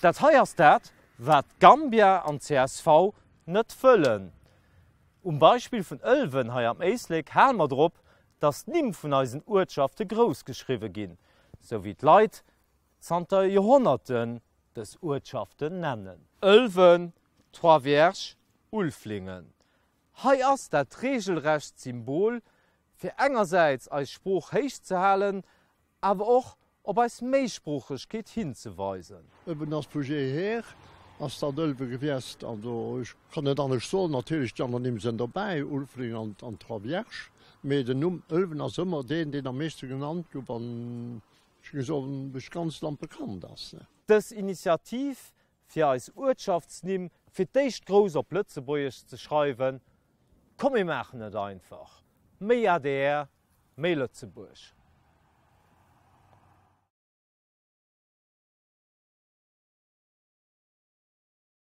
Dat hei ass dat, wat Gambia an csv net wëllen. Um Beispill vun Ëlwen hei am Éislek hale mer drop, dass d'Nimm vun eisen Uertschafte grouss geschriwwe ginn, sou wéi d'Leit zanter Joerhonnerten dës Uertschaften nennen. Ëlwen, Troisvierges, Ulflingen. Hei ass dat regelrecht Symbol, fir engersäits eis Sprooch héich ze halen, awer och op eis Méisproochegkeet hinzeweisen. Ëlwen ass vu jeeher ass dat Ëlwe gewiesst. Also ech kann net anescht soen. Natierlech déi aner Nimm sënn dobäi, Ulfling an an Trois-Vierges, mee den Numm Ëlwen ass ëmmer deen, deen am meeschte genannt gouf an ech géing soen duerch d'ganz Land bekannt ass. Dës Initiativ fir eis Uertschaftsnimm fir d'éischt grouss op Lëtzebuergesch ze schreiwen, komm mir maachen et einfach, méi adr, méi Lëtzebuerg.